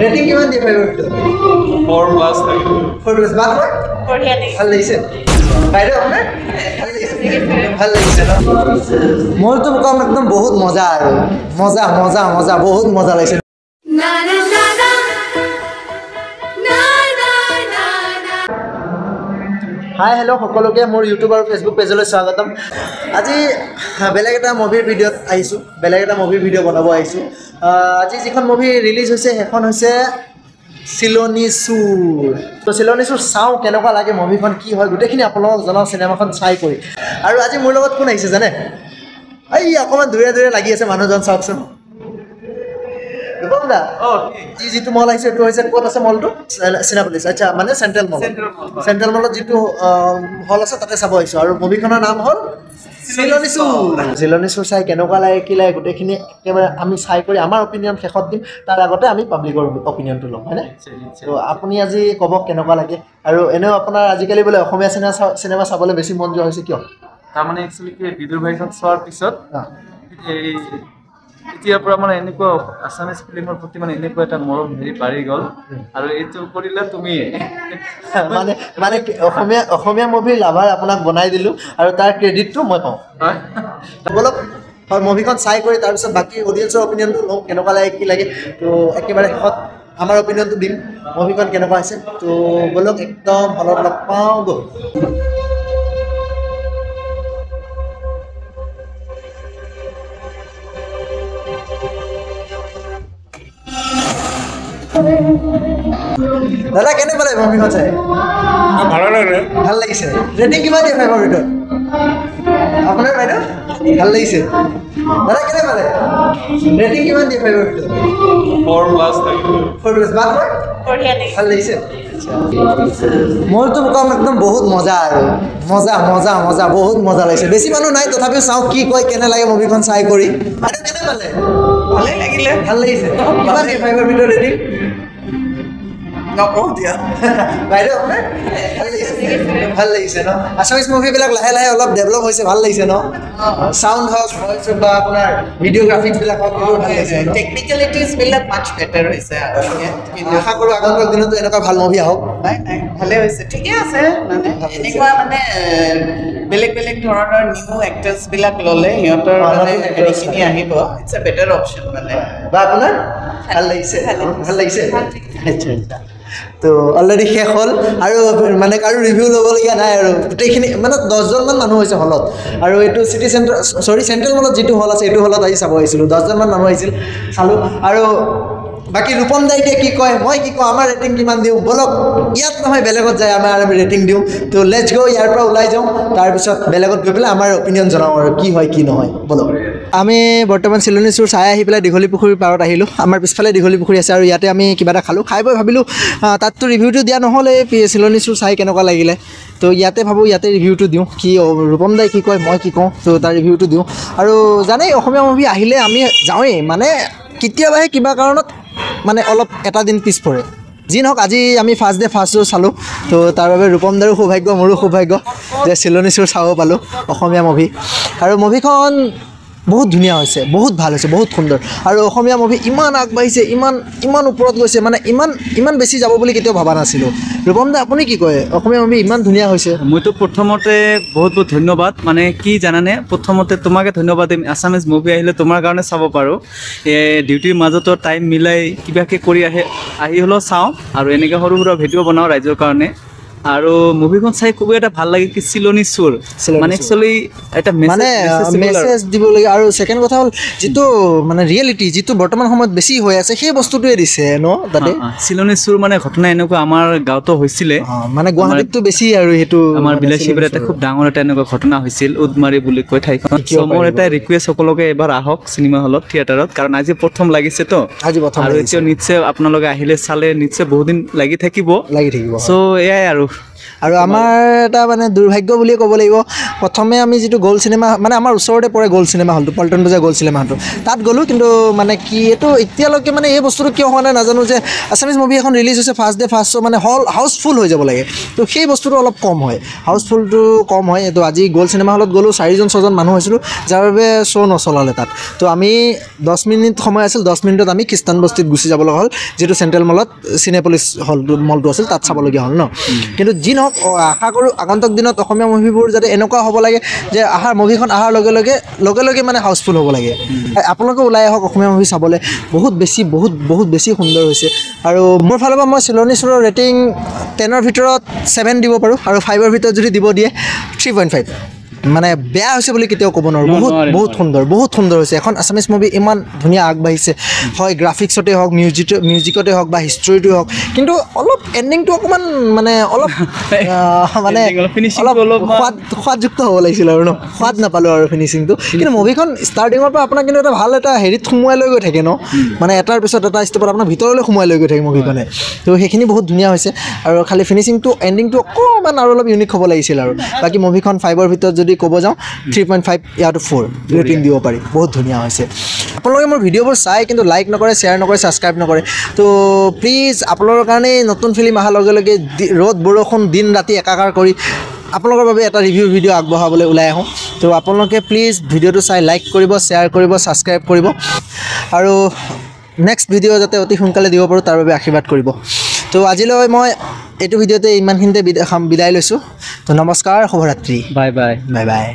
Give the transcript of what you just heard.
Rating কিমান দিয়ে ফাইভৰ ভিতৰত? 4 প্লাছ থাকিব। 4 প্লাছ। বা তোমাৰ বঢ়িয়া লাগিছে। ভাল লাগিছে বাইদেউ আপোনাৰ? ভাল লাগিছে, ভাল লাগিছে ন? মোৰতো কম একদম বহুত মজা আৰু মজা মজা মজা, বহুত মজা লাগিছে। Na na na na na na na na. Hi hello সকলোকে মোৰ ইউটিউব আৰু ফেচবুক পেজলৈ স্বাগতম। আজি বেলেগ এটা মুভিৰ ভিডিঅ'ত আহিছোঁ, বেলেগ এটা মুভিৰ ভিডিঅ' বনাব আহিছোঁ। আজি যিখন মুভি ৰিলিজ হৈছে সেইখন হৈছে চিলনী চুৰ। তো চিলনী চুৰ চাওঁ কেনেকুৱা লাগে, মুভিখন কি হয় গোটেইখিনি আপোনালোকক জনাওঁ চিনেমাখন চাই কৰি। আৰু আজি মোৰ লগত কোন আহিছে জানে? এই অকণমান দূৰে দূৰে লাগি আছে মানুহজন, চাওকচোন। ৰূপম দা, যি যিটো মল আহিছে এইটো হৈছে, ক'ত আছে মলটো? চিনাপলিছ। আচ্ছা, মানে চেণ্ট্ৰেল মল। চেণ্ট্ৰেল মল, হয়। চেণ্ট্ৰেল মলত যিটো হল আছে তাতে চাব আহিছোঁ। আৰু মুভিখনৰ নাম হ'ল চিলনী চুৰ। চিলনী চুৰ চাই কেনেকুৱা লাগে কি লাগে গোটেইখিনি একেবাৰে আমি চাই কৰি আমাৰ অপিনিয়ন শেষত দিম। তাৰ আগতে আমি পাব্লিকৰ অপিনিয়নটো ল'ম, হয়নে? তো আপুনি আজি ক'ব কেনেকুৱা লাগে। আৰু এনেও আপোনাৰ আজিকালি বোলে অসমীয়া চিনেমা চাবলৈ বেছি মন যোৱা হৈছে, কিয়? তাৰমানে একচুৱেলি কি, বিদুৰ ভাইখন চোৱাৰ পিছত এই তেতিয়াৰ পৰা মানে এনেকুৱা আছামিজ ফিল্মৰ প্ৰতি মানে এনেকুৱা এটা মৰম হেৰি বাঢ়ি গ'ল। আৰু এইটো কৰিলে তুমিয়ে মানে মানে অসমীয়া অসমীয়া মুভিৰ লাভাৰ আপোনাক বনাই দিলোঁ আৰু তাৰ ক্ৰেডিটটো মই পাওঁ। ব'লক হয় মুভিখন চাই কৰি তাৰপিছত বাকী অডিয়েঞ্চৰ অপিনিয়নটো লওঁ, কেনেকুৱা লাগে কি লাগে। তো একেবাৰে শেষত আমাৰ অপিনিয়নটো দিম মুভিখন কেনেকুৱা হৈছে। তো ব'লক একদম হলত লগ পাওঁ গ'ল। দাদা কেনে পালে মুভিখন চাই? ভাল লাগে। ভাল লাগিছে। ৰেটিং কিমান দিয়ে ফাইভৰ ভিতৰত আপোনাৰ বাইদেউ? ভাল লাগিছে। দাদা কেনে পালে? ৰেটিং কিমান দিয়ে ফাইভৰ ভিতৰত? 4 প্লাছ থাকিব। 4 প্লাছ। বা তোমাৰ বঢ়িয়া লাগিছে। ভাল লাগিছে। মোৰতো কম একদম বহুত মজা আৰু মজা মজা মজা, বহুত মজা লাগিছে। বেছি মানুহ নাই তথাপিও চাওঁ কি কয় কেনে লাগে মুভিখন চাই কৰি। বাইদেউ কেনে পালে? ভালেই লাগিলে। ভাল লাগিছে। কিমান দিয়ে ফাইভৰ ভিতৰত ৰেটিং? নকওঁ দিয়া। বাইদেউ আপোনাৰ? ভাল লাগিছে। ভাল লাগিছে ন? আছামিজ মুভিবিলাক লাহে লাহে অলপ ডেভেলপ হৈছে, ভাল লাগিছে ন? চাউণ্ড হওক, ভইচ হওক বা আপোনাৰ ভিডিঅ'গ্ৰাফিক্সবিলাক হওক, এইবোৰ ভাল লাগিছে ন? টেকনিকেলিটিজ বিলাক মাচ বেটাৰ হৈছে আগতকে, কিন্তু আশা কৰোঁ আগন্তুক দিনতো এনেকুৱা ভাল মুভি আহক। নাই নাই, ভালে হৈছে, ঠিকে আছে। মানে ভাল লাগিছে। এনেকুৱা মানে বেলেগ বেলেগ ধৰণৰ নিউ এক্টাৰ্ছ বিলাক ল'লে সিহঁতৰ মানে নতুন actors হেৰিখিনি আহিব, it's a better option মানে। বা আপোনাৰ ভাল লাগিছে? ভাল লাগিছে। আচ্ছা আচ্ছা, তো অলৰেডি শেষ হ'ল আৰু মানে কাৰো ৰিভিউ ল'বলগীয়া নাই আৰু গোটেইখিনি মানে 10জনমান মানুহ হৈছে হলত। আৰু এইটো চিটি চেণ্টাৰ, চৰি চেণ্ট্ৰেল মলত যিটো হল আছে এইটো হলত আহি চাব আহিছিলোঁ, 10জনমান মানুহ আহিছিল, চালোঁ। আৰু বাকী ৰূপম দাই এতিয়া কি কয়, মই কি কওঁ, আমাৰ ৰেটিং কিমান দিওঁ, ব'লক ইয়াত নহয় বেলেগত যায় আমাৰ আমি ৰেটিং দিওঁ। তো let's গ', ইয়াৰ পৰা ওলাই যাওঁ, তাৰপিছত বেলেগত গৈ পেলাই আমাৰ অপিনিয়ন জনাওঁ আৰু কি হয় কি নহয়। ব'লক। আমি বৰ্তমান চিলনী চুৰ চাই আহি পেলাই দীঘলী পুখুৰীৰ পাৰত আহিলোঁ। আমাৰ পিছফালে দীঘলী পুখুৰী আছে আৰু ইয়াতে আমি কিবা এটা খালোঁ। খাই বৈ ভাবিলোঁ তাততো ৰিভিউটো দিয়া নহ'লে চিলনী চুৰ চাই কেনেকুৱা লাগিলে, তো ইয়াতে ভাবোঁ ইয়াতে ৰিভিউটো দিওঁ, কি ৰূপম দাই কি কয় মই কি কওঁ, তো তাৰ ৰিভিউটো দিওঁ। আৰু জানেই অসমীয়া মুভি আহিলে আমি যাওঁৱেই, মানে কেতিয়াবাহে কিবা কাৰণত মানে অলপ এটা দিন পিছ পৰে। যি নহওক আজি আমি ফাৰ্ষ্ট ডে ফাৰ্ষ্ট শ্ব' চালোঁ, তো তাৰ বাবে ৰূপম দাৰো সৌভাগ্য মোৰো সৌভাগ্য যে চিলনী চুৰ চাব পালোঁ অসমীয়া মুভি। আৰু মুভিখন বহুত ধুনীয়া হৈছে, বহুত ভাল হৈছে, বহুত সুন্দৰ। আৰু অসমীয়া মুভি ইমান আগবাঢ়িছে, ইমান ইমান ওপৰত গৈছে, মানে ইমান ইমান বেছি যাব বুলি কেতিয়াও ভবা নাছিলোঁ। ৰূপম দা আপুনি কি কয়, অসমীয়া মুভি ইমান ধুনীয়া হৈছে? মইতো প্ৰথমতে বহুত বহুত ধন্যবাদ, মানে কি জানানে, প্ৰথমতে তোমাকে ধন্যবাদ দিম। আছামিজ মুভি আহিলে তোমাৰ কাৰণে চাব পাৰোঁ, এই ডিউটিৰ মাজতো টাইম মিলাই কিবাকে কৰি আহে, আহি হ'লেও চাওঁ আৰু এনেকৈ সৰু সুৰা ভিডিঅ' বনাওঁ ৰাইজৰ কাৰণে। আৰু মুভিখন চাই খুবেই এটা ভাল লাগে কি চিলনী চুৰ, চিলনী মানে চুৰ। একচুৱেলি এটা মানে মেছেজ দিবলগীয়া। আৰু ছেকেণ্ড কথা হ'ল যিটো মানে ৰিয়েলিটি যিটো বৰ্তমান সময়ত বেছি হৈ আছে সেই বস্তুটোৱে দিছে ন তাতে। চিলনী চুৰ মানে ঘটনা এনেকুৱা আমাৰ গাঁৱতো হৈছিলে, মানে গুৱাহাটীততো বেছি আৰু সেইটো আমাৰ মানে বিলাসীপাৰাত চিলনী এটা চুৰ। খুব ডাঙৰ এটা এনেকুৱা ঘটনা হৈছিল, উদমাৰী বুলি কয় ঠাইখন। শিকিব চ' মোৰ পাৰিব। এটা ৰিকুৱেষ্ট সকলোকে এবাৰ আহক চিনেমা হলত, থিয়েটাৰত, কাৰণ আজি প্ৰথম লাগিছে তো, আজি প্ৰথম আৰু লাগিছে। এতিয়া নিশ্চয় আপোনালোকে আহিলে চালে নিশ্চয় বহুদিন লাগি থাকিব, লাগি থাকিব। চ' এয়াই আৰু। আৰু আমাৰ এটা মানে দুৰ্ভাগ্য বুলিয়ে ক'ব লাগিব, প্ৰথমে আমি যিটো গ'ল্ড চিনেমা, মানে আমাৰ ওচৰতে পৰে গ'ল্ড চিনেমা হলটো, পল্টন বজাৰ গ'ল্ড চিনেমা হলটো, তাত গ'লোঁ। কিন্তু মানে কি এইটো এতিয়ালৈকে মানে এই বস্তুটো কিয় হোৱা নাই নাজানো, যে আছামিজ মুভি এখন ৰিলিজ হৈছে ফাৰ্ষ্ট ডে ফাৰ্ষ্ট শ্ব' মানে হল হাউচফুল হৈ যাব লাগে, তো সেই বস্তুটো অলপ কম হয়, হাউচফুলটো কম হয়। তো আজি গ'ল্ড চিনেমা হলত গ'লোঁ, 4জন 6জন মানুহ হৈছিলোঁ, যাৰ বাবে শ্ব' নচলালে তাত। তো আমি 10 মিনিট সময় আছিল, 10 মিনিটত আমি খ্ৰীষ্টান বস্তিত গুচি যাব লগা হ'ল, যিটো চেণ্ট্ৰেল মলত চিনেপলিছ হলটো মলটো আছিল, তাত চাবলগীয়া হ'ল ন। কিন্তু যি নহওক, আশা কৰোঁ আগন্তুক দিনত অসমীয়া মুভিবোৰ যাতে এনেকুৱা হ'ব লাগে যে আহাৰ মুভিখন অহাৰ লগে লগে লগে লগে মানে হাউচফুল হ'ব লাগে। আপোনালোকে ওলাই আহক অসমীয়া মুভি চাবলৈ, বহুত বেছি বহুত বহুত বেছি সুন্দৰ হৈছে। আৰু মোৰ ফালৰ পৰা মই চিলনী চোৰৰ ৰেটিং 10ৰ ভিতৰত 7 দিব পাৰোঁ, আৰু 5ৰ ভিতৰত যদি দিব দিয়ে 3.5। মানে বেয়া হৈছে বুলি কেতিয়াও ক'ব নোৱাৰোঁ, বহুত বহুত সুন্দৰ, বহুত সুন্দৰ হৈছে। এখন আছামিজ মুভি ইমান ধুনীয়া আগবাঢ়িছে, হয় গ্ৰাফিক্সতে হওক, মিউজিকতে হওক বা হিষ্টৰীটোৱে হওক, কিন্তু অলপ এণ্ডিংটো অকণমান মানে অলপ মানে অলপ সোৱাদযুক্ত হ'ব লাগিছিল আৰু ন, সোৱাদ নাপালোঁ আৰু ফিনিচিংটো। কিন্তু মুভিখন ষ্টাৰ্টিঙৰ পৰা আপোনাক কিন্তু এটা ভাল এটা হেৰিত সোমোৱাই লৈ গৈ থাকে ন, মানে এটাৰ পিছত এটা ষ্টেপত আপোনাৰ ভিতৰলৈ সোমোৱাই লৈ গৈ থাকে মুভিখনে, তো সেইখিনি বহুত ধুনীয়া হৈছে। আৰু খালি ফিনিচিংটো এণ্ডিংটো অকণমান আৰু অলপ ইউনিক হ'ব লাগিছিল আৰু। বাকী মুভিখন 5ৰ ভিতৰত যদি ক'ব যাওঁ 3.5 ইয়াৰ 4 ৰেটিং দিব পাৰি, বহুত ধুনীয়া হৈছে। আপোনালোকে মোৰ ভিডিঅ'বোৰ চাই কিন্তু লাইক নকৰে, শ্বেয়াৰ নকৰে, ছাবস্ক্ৰাইব নকৰে, তো প্লিজ আপোনালোকৰ কাৰণেই নতুন ফিল্ম অহাৰ লগে লগে ৰ'দ বৰষুণ দিন ৰাতি একাকাৰ কৰি আপোনালোকৰ বাবে এটা ৰিভিউ ভিডিঅ' আগবঢ়াবলৈ ওলাই আহোঁ। তো আপোনালোকে প্লিজ ভিডিঅ'টো চাই লাইক কৰিব, শ্বেয়াৰ কৰিব, ছাবস্ক্ৰাইব কৰিব, আৰু নেক্সট ভিডিঅ' যাতে অতি সোনকালে দিব পাৰোঁ তাৰ বাবে আশীৰ্বাদ কৰিব। তো আজিলৈ মই এইটো ভিডিঅ'তে ইমানখিনিতে বিদায় লৈছোঁ। তো নমস্কাৰ, শুভৰাত্ৰি, বাই বাই, বাই বাই।